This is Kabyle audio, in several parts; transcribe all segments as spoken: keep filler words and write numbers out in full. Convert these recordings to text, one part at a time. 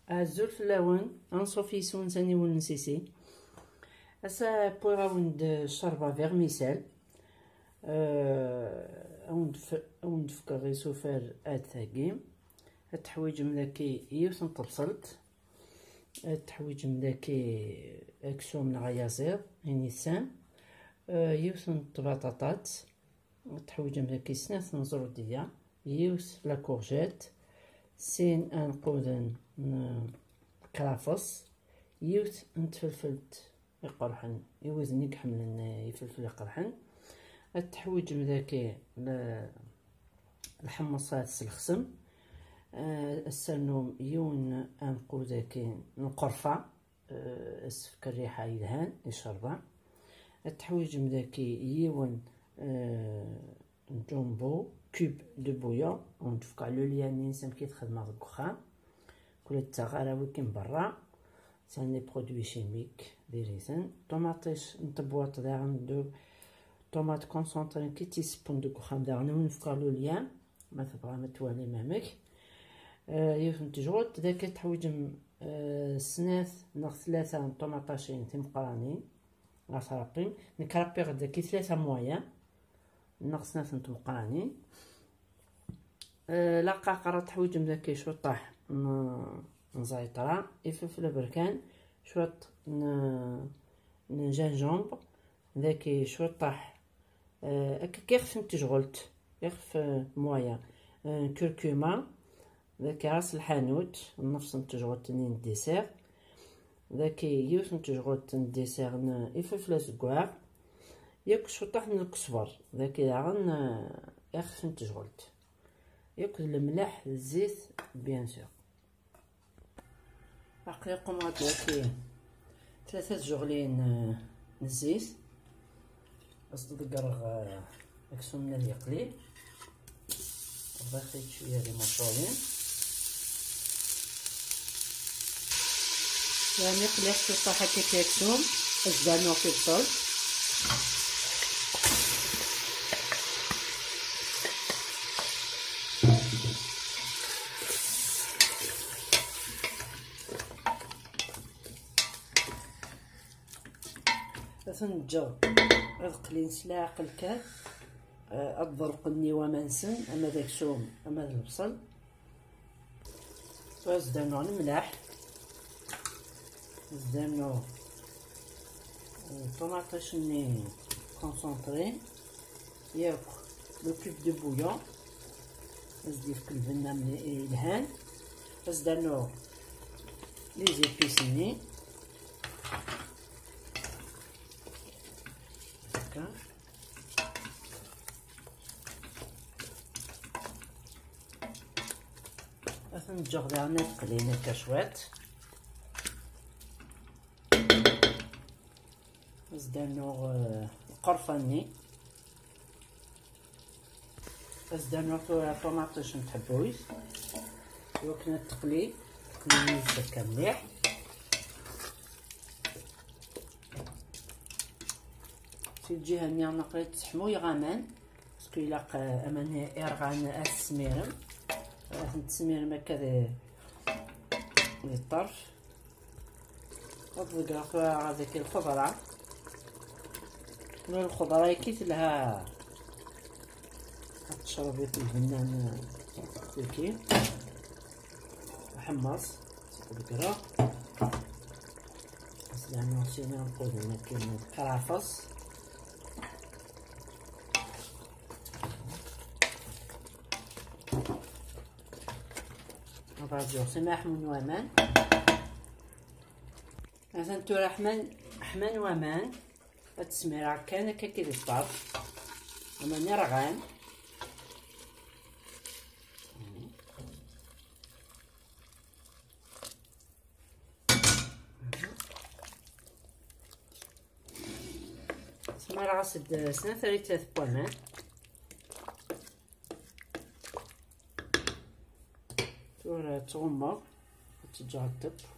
Azul fell-awen, anṣuf yes-wen s aniwel n Sisi. Ass-a, wwiɣ-awen-d ccerba vermicelle. Euh, ad wen-d-f-, ad wen-d-fkeɣ isufar ad tagi. Ad teḥwiǧem daki yiwet n tebṣelt. Ad teḥwiǧem daki aksum neɣ ayaziḍ, ayen yesɛan. Euh, yiwet n tbaṭaṭat. Ad teḥwiǧem daki snat n ẓrudiya, yiwet la courgette, sin anquden n krafes, yiwet n tfelfelt iqerḥen, i widen i iḥemmlen ifelfel iqerḥen. Ad teḥwiǧem daki le-, lḥemmeṣat s lexsem. Ah, ad ternum yiwen anqud daki n lqerfa, eh, ad s-tefk rriḥa yelhan i ccerba. Ad teḥwiǧem daki yiwen, eh, n jumbo, cube de bouillon, ad wen-d-fkeɣ le lien-ines amek i t-xedmeɣ deg uxxam. Kul ad ttaɣ ara wiki n berra, sɛan les produits chimiques diri-ten. Ṭumaṭic n tebwaṭ daɣen, de tomate concentrée, ki tt-isebbun deg uxxam daɣen, ad wen-fkeɣ le lien, ma tebɣam ad twalim amek. Eh, yiwet n tejɣult, daki ad teḥwiǧem, eh, snat neɣ tlata n ṭumaṭacin timeqqranin, ɣas ṛappim. Nekk ṛappiɣ daki tlata moyen neɣ snat n tmeqqranin. Eh, laqaqer, ad teḥwiǧem daki cwiṭaḥ n, n ẓayṭra, ifelfel aberkan, cwiṭ n, n gingembre, daki cwiṭaḥ, eh, akka ixef n tejɣult, ixef, eh, moyen, eh, curcuma, daki ras lḥanut, nnefs n tejɣult-nni n dessert, daki yiwet n tejɣult n dessert n ifelfel azeggaɣ, yakk cwiṭaḥ n lkesber, daki daɣen, eh, ixef n tejɣult, yakk d lemleḥ d zzit, bien sûr. Aql-i qqumeɣ-d waki tlata tjeɣlin, eh, n zzit. Ad s-d-ḍeggreɣ, eh, aksum-nni ad yeqli. Bɣiɣ-t cwiya d imucurin. Yerni qliɣ cwiṭaḥ akka aksum, ad s-d-rnuɣ tibṣelt. Ad ten-ǧǧeɣ ad qlin s leɛqel kan, eh, ad ḍerqen i waman-nsen, ama d aksum, ama d lebṣel. Tura ad s-d-rnuɣ lemleḥ, ad s-d-rnuɣ, eh, ṭumaṭic-nni concentré, yakk le cube de bouillon, ad s-d-yefk lbenna mli-, yelhan, ad s-d-rnuɣ les épices-nni. Akka. Ad ten-ǧǧeɣ daɣen ad qlin akka cwiṭ. Ad s-d-rnuɣ, eh, lqerfa-nni. Ad s-d-rnuɣ tura ṭumaṭic n tḥebbuyt. Iwakken ad teqli, teqli yid-s akka mliḥ. Si lǧiha-nni aql-i tteḥmuyeɣ aman, parce que ilaq, eh, aman irɣan ad t-tesmirem. Ad ten-tesmirem akka di, di ṭṭerf. Ad ḍeggreɣ tura daki lxeḍra. Tura lxeḍra-agi telha ad tecreb i lbenna n, daki. Aḥemmeṣ, ad ḍeggreɣ. Ad s-d-rnuɣ sin anquden akken n kṛafeṣ. Ad rǧuɣ sima ḥmun waman. Atan tura ḥman, ḥman waman. Ad t-smireɣ kan akka, akka di ṭṭerf. Aman irɣan. Smireɣ-as-d snat rritat n waman. Tura ttɣummeɣ, ad tt-ǧǧeɣ ad teṭṭef.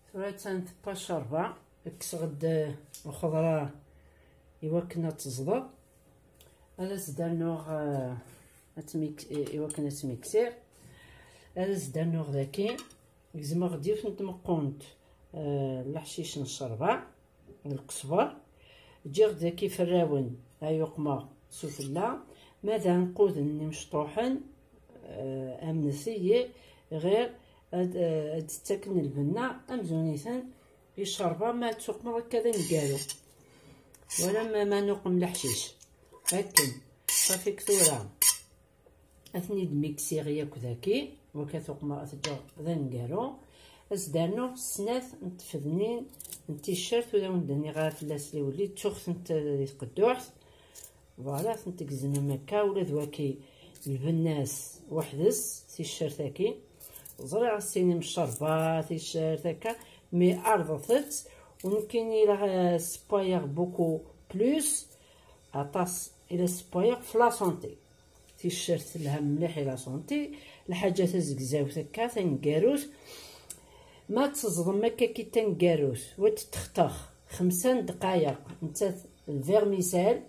Tura attan tewwa ccerba, kkseɣ-d lxeḍra i wakken ad teẓdeɣ. Ad as-d-rnuɣ, eh, ad tmik-, i wakken ad tmiksiɣ. Ad as-d-rnuɣ daki, gezmeɣ-d yiwet n tmeqqunt, eh, leḥcic n ccerba, n lqesber. Ǧǧiɣ-d daki ferrawen, ay uqmeɣ s ufella, ma d anquden imecṭuḥen, eh, amnet-iyi, ɣir ad, eh, ad d-ttaken lbenna, amzun-iten i ccerba, ma ad tuqmeḍ akka d aneggaru. Wala ma, ma nuqem leḥcic. Akken, ṣafi tura. Ad ten-id-miksiɣ yakk daki, waka tuqmeɣ ad t-ǧǧeɣ d aneggaru. Ad s-d-rnuɣ snat n tfednin n ticcert, ur awen-d-nniɣ ara fell-as liwli, ttuɣ-tent di tqedduḥt. Voilà, ad tent-tgezmem akka, ula d waki lbenna-s weḥd-s, ticcert-agi. Ẓriɣ ad s-tinim ccerba, ticcert akka, mais ɛerḍet-tt, u nekkini la, euh, ssewwayeɣ beaucoup plus, aṭas i la ssewwayeɣ f la santé. Ticcert telha mliḥ i la santé. Lḥaǧa tazegzawt akka, taneggarut, ma teẓḍem akka ki taneggarut, wa tettextex xemsa n ddqayeq, nettat lvermicelle,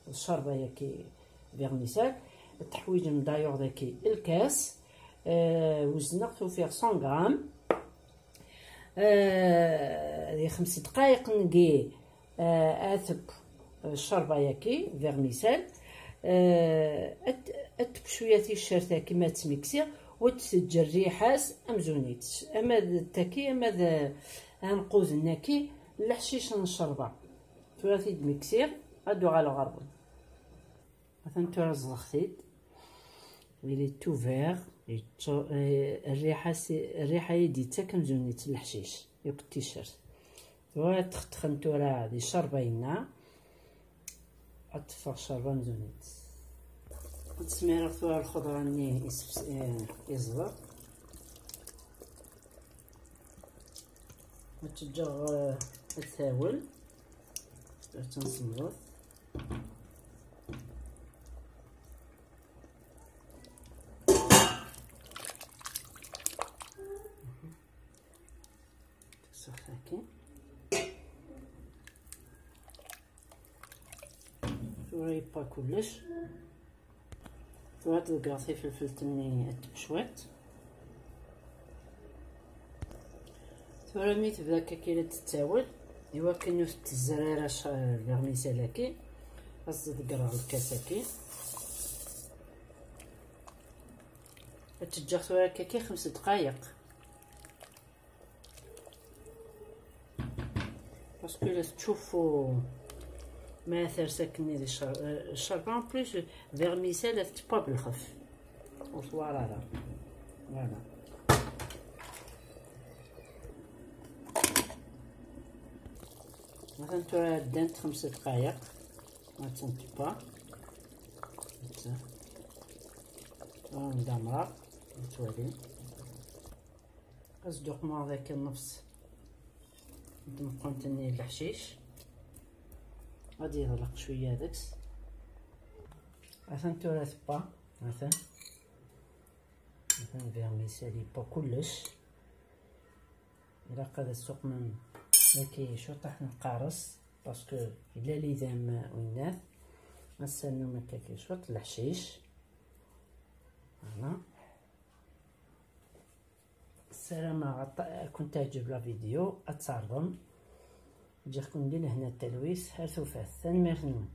ccerba-yaki vermicelle, teḥwiǧem d'ailleurs daki lkas, euh, wezneɣ-t ufiɣ cent grammes. Ah, di xems dqayeq ngi, ah, ad teww ccerba-yaki, vermicelle. Ah, ad, ad teww cwiya ticcert-agi ma tt-miksiɣ, u ad teǧǧ rriḥa-s amzun-itt. Ama d taki, ama d anquden-agi, leḥcic n ccerba. Tura ad t-id-miksiɣ, ad d-uɣaleɣ ɣer-wen. Atan tura ẓẓeɣ-t-id. Il est tout vert. Yeččur, eh, rriḥa-s, rriḥa i d-yettak amzun-itt leḥcic. Yakk ticcert. Tura ad textexen tura di ccerba-inna. Ad teffeɣ ccerba amzun-itt. Ad smireɣ tura lxeḍra-nni isefs-, eh, iẓḍer. Ad tt-ǧǧeɣ, eh, ad tawel. Ad tt-nsemmeḍ. Tsuɣt akin. Tura yebqa kullec. Tura ad ḍeggreɣ tifelfelt-nni ad teww cwiṭ. Tura mi tebda akka la d-tettawel, iwakken ur tettezzer ara c-, vermicelle-agi, ad s-ḍeggreɣ lkas-agi. Ad tt-ǧǧeɣ tura akka xems dqayeq. Parce que la tettcuffu ma tersa akken di ccer-, euh, ccerba. En plus, vermicelle la tettewwa belxef. Ur twara ara. Voilà. Atan tura ddant xems dqayeq. Atan tewwa. Atan. Ur ndamreɣ. Ad twalim. Ad s-d-uqmeɣ daki nnefs n tmeqqunt-nni n leḥcic. Ad yeḍleq cwiya deg-s. Atan tura tewwa. Atan. Atan vermicelle yewwa kullec. Ilaq ad as-tuqmem daki cwiṭaḥ n lqares, parce que yella lidam winnat. Ad s-ternum akka cwiṭ leḥcic. Voilà. Ssarameɣ ad t-, ad kent-teɛǧeb la vidéo, ad tt-tɛerḍem. Ǧǧiɣ-ken di lehna d talwit, ar tufat. Tanemmirt-nwen.